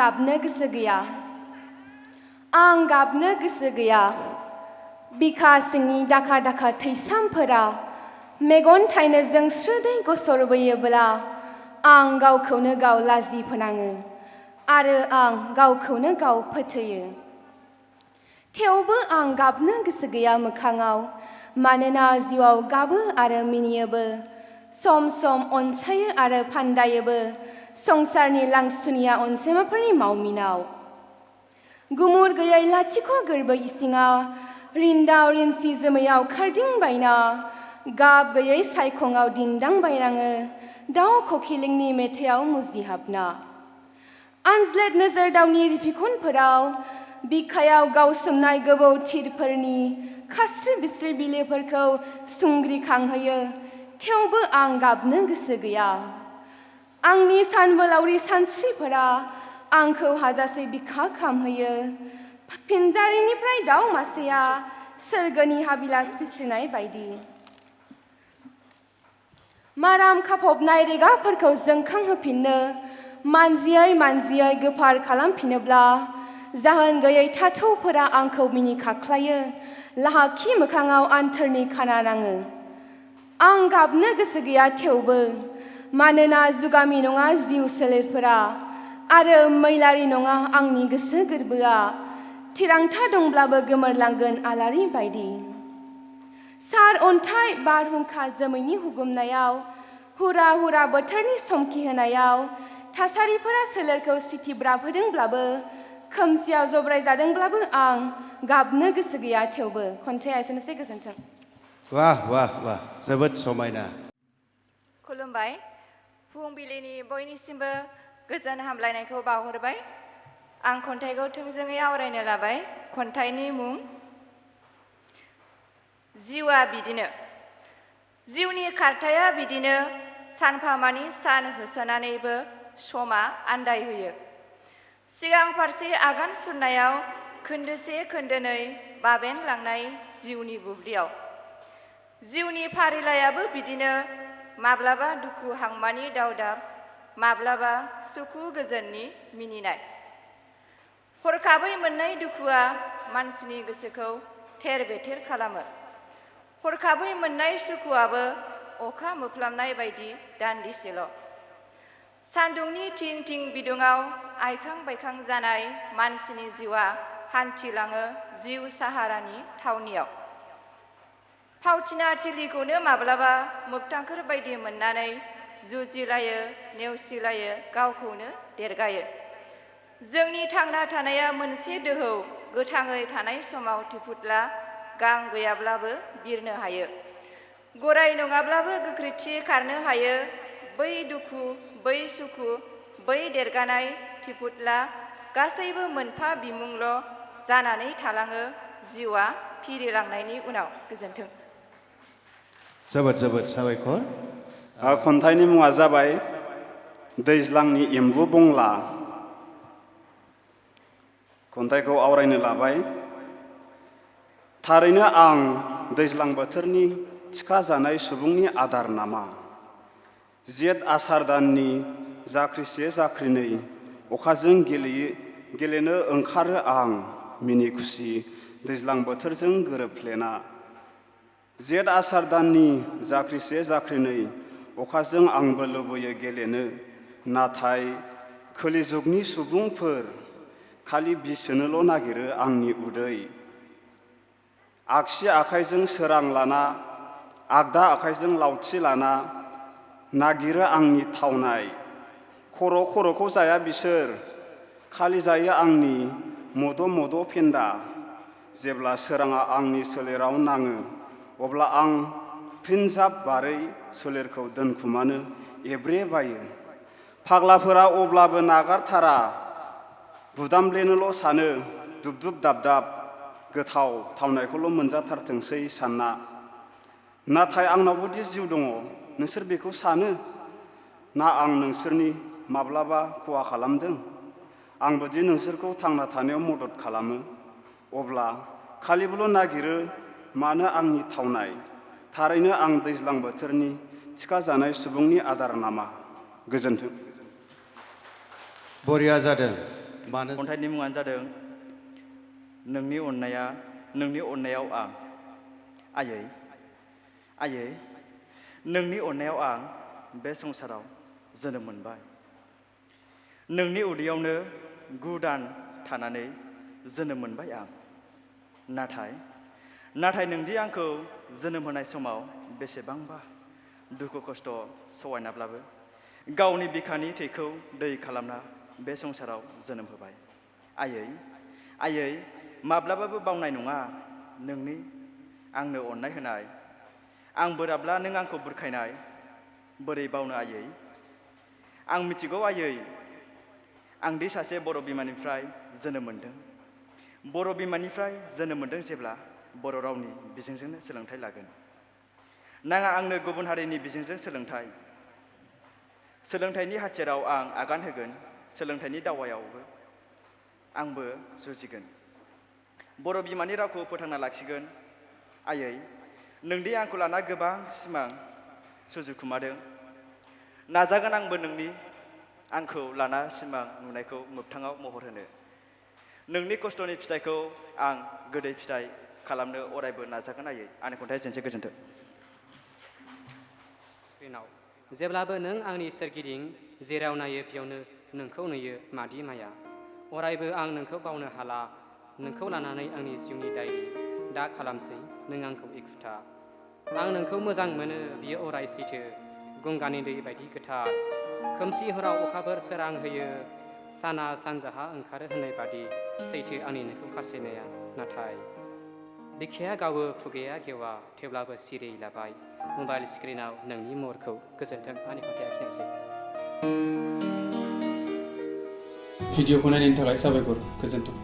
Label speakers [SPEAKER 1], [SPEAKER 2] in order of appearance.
[SPEAKER 1] गाबनो गोसो गैया आं गाबनो गोसो गैया बिखा सिंनि दाखा दाखा थैसामफोरा मेगन थाइनोजों स्रोदै गसरबोयोब्ला आं गावखौनो गाव लाजि फोनाङो आरो आं गावखौनो गाव फोथैयो थेवबो आं गाबनो गोसो गैया मोखाङाव मानोना जिउआव गाबो आरो मिनियोबो सम सम अनसायो आरो फान्दायोबो संसारनि लांसुनिया अनजिमाफोरनि मावमिनाव गुमुर गैयै लाथिख' गोरबो इसिङाव रिन्दाव रिन्सि जोमैयाव खारदिं बायना गाब गैयै सायखङाव दिन्दां बायनाङो दाउ खखिलिंनि मेथायाव मुजिहाबना आनज्लेद नोजोर दावनि रिफिखनफोराव बिखायाव गावसोमनाय गोबौ थिरफोरनि खास्रि बिस्रि बिलोफोरखौ सुंग्रिखांहोयो थेवबो आं गाबनो गोसो गैया आंनि सानबोलावरि सानस्रिफोरा आंखौ हाजासे बिखा खामहोयो फिनजारिनिफ्राय दाउ मासेया सोरगोनि हाबिलास फिस्रिनाय बायदि माराम खाफबनाय रेगाफोरखौ जोंखांहोफिननो मानजियै मानजियै गोफार खालामफिनोब्ला जाहोन गैयै थाथौफोरा आंखौ मिनिखाख्लायो लाहाखि मोखाङाव आन्थोरनि खाना नाङो आं गाबनो गोसो गैया थेवबो मानोना जुगामि नङा जिउ सोलेरफोरा आरो मैलारि नङा आंनि गोसो गोरबोआ थिरांथा दंब्लाबो गोमोरलांगोन आलारि बायदि सार अन्थाइ बारहुंखा जोमैनि हुगुमनायाव हुरा हुरा बोथोरनि समखिहोनायाव थासारिफोरा सोलेरखौ सिथिब्राबहोदोंब्लाबो खोमसियाव जब्रायजादोंब्लाबो आं गाबनो गोसो गैया थेवबो खन्थाइया एसेनोसै गोजोन्थों
[SPEAKER 2] वाह वाह वाह जोबोद समायना
[SPEAKER 3] खुलुमबाय फुंबिलिनि बयनिसिमबो गोजोन हामलायनायखौ बावहरबाय आं खन्थाइखौ थोंजोङै आवरायनो लाबाय खन्थाइनि मुं जिउआ बिदिनो जिउनि खारथाया बिदिनो सानफामानि सान होसोनानैबो समा आन्दायहोयो सिगां फारसे आगान सुरनायाव खोन्दोसे खोन्दोनै बाबेनलांनाय जिउनि बुब्लियाव जिउनि फारिलाइयाबो बिदिनो माब्लाबा दुखु हांमानि दावदाब माब्लाबा सुखु गोजोननि मिनिनाय हरखाबै मोननाय दुखुआ मानसिनि गोसोखौ थेर बेथेर खालामो हरखाबै मोननाय सुखुआबो अखा मोफ्लामनाय बायदि दान्दिसेल' सान्दुंनि थिं थिं बिदुङाव आइखां बायखां जानाय मानसिनि जिउआ हान्थिलाङो जिउ साहारानि थावनियाव फावथिना थिलिखौनो माब्लाबा मोगथांखोर बायदि मोननानै जुजिलायो नेवसिलायो गावखौनो देरगायो जोंनि थांना थानाया मोनसे दोहौ गोथाङै थानाय समाव थिफुदला गां गैयाब्लाबो बिरनो हायो गराय नङाब्लाबो गोख्रैथि खारनो हायो बै दुखु बै सुखु बै देरगानाय थिफुदला गासैबो मोनफा बिमुंल' जानानै थालाङो जिउआ फिरिलांनायनि उनाव गोजोन्थों
[SPEAKER 2] जोबोद जोबोद साबायखर
[SPEAKER 4] खन्थाइनि मुङा जाबाय दैज्लांनि एम्बु बंला खन्थाइखौ आवरायनो लाबाय थारैनो आं दैज्लां बोथोरनि थिखा जानाय सुबुंनि आदार नामा जेठ आसार दाननि जाख्रिसे जाख्रिनै अखाजों गेलेनो ओंखारो आं मिनि खुसि दैज्लां बोथोरजों गोरोबफ्लेना जेठ आसार दाननि जाख्रिसे जाख्रिनै अखाजों आंबो लुबैयो गेलेनो नाथाय खोलिजुगनि सुबुंफोर खालि बिसोनोल' नागिरो आंनि उदै आगसि आखाइजों सोरां लाना आगदा आखाइजों लावथि लाना नागिरो आंनि थावनाय खर'खौ जाया बिसोर खालि जायो आंनि मद' फेन्दा जेब्ला सोराङा आंनि सोलेराव नाङो अब्ला आं फिनजाब बारै सोलेरखौ दोनखुमानो एब्रेबायो फाग्लाफोरा अब्लाबो नागारथारा बुदामब्लेनोल' सानो दुब दाब गोथाव थावनायखौल' मोनजाथारथोंसै सानना नाथाय आंनावबोदि जिउ दङ नोंसोर बेखौ सानो ना आं नोंसोरनि माब्लाबा खहा खालामदों आंबोदि नोंसोरखौ थांना थानायाव मदद खालामो अब्ला खालिबोल' नागिरो मानो आंनि थावनाय थारैनो आं दैज्लां बोथोरनि थिखा जानाय सुबुंनि आदार नामा गोजोन्थों
[SPEAKER 2] बरिया जादों मानो
[SPEAKER 5] खन्थाइनि मुङानो जादों नोंनि अननायाव आं आयै आयै नोंनि अननायाव आं बे संसाराव जोनोम मोनबाय नोंनि उदैयावनो 9 दान थानानै जोनोम मोनबाय आं नाथाय नोंदि आंखौ जोनोम होनाय समाव बेसेबांबा दुखु खस्थ' सहायनाब्लाबो गावनि बिखानि थैखौ दै खालामना बे संसाराव जोनोम होबाय आयै माब्लाबाबो बावनाय नङा नोंनि आंनो अननाय होनाय आं बोराब्ला नों आंखौ बुरखायनाय बोरै बावनो आयै आं मिथिगौ आयै आंदि सासे बर' बिमानिफ्राय जोनोम मोनदों बर' बिमानिफ्राय जोनोम मोनदों जेब्ला बर' रावनि बिजोंजोंनो सोलोंथाइ लागोन नाङा आंनो गुबुन हारिनि बिजोंजों सोलोंथाइनि हाथियाराव आं आगान होगोन सोलोंथाइनि दावहायावबो आंबो जुजिगोन बर' बिमानि रावखौ फोथांना लाखिगोन आयै नोंदि आंखौ लाना गोबां सिमां सुजुखुमादों नाजागोन आंबो नोंनि आंखौ लाना सिमां नुनायखौ मोगथाङाव महर होनो नोंनि खस्थ'नि फिथाइखौ आं गोदै फिथाइ खालामनो अरायबो नाजागोन आयै आंनि खन्थाइ एसेनोसै गोजोन्थों
[SPEAKER 6] स्क्रिनाव जेब्लाबो नों आंनि सोरगिदिं जेराव नायो बेयावनो नोंखौ नुयो मादि माया अरायबो आं नोंखौ बावनो हाला नोंखौ लानानै आंनि जिउनि डायरि दा खालामसै नों आंखौ एखुथा आं नोंखौ मोजां मोनो बियो अराय सैथो गंगानि दै बायदि गोथार खोमसि हराव अखाफोर सोरां होयो साना सानजाहा ओंखारो होननाय बादि सैथो आंनि नोंखौ हास्थायनाया नाथाय बिखाया गावो खुगाया गेवा थेवब्लाबो सिरि लाबाय मबाइल स्क्रिनाव नोंनि महरखौ गोजोन्थों आंनि खन्थाइ आखिनायसै
[SPEAKER 7] भिडिअखौ नायनायनि थाखाय साबायखर गोजोन्थों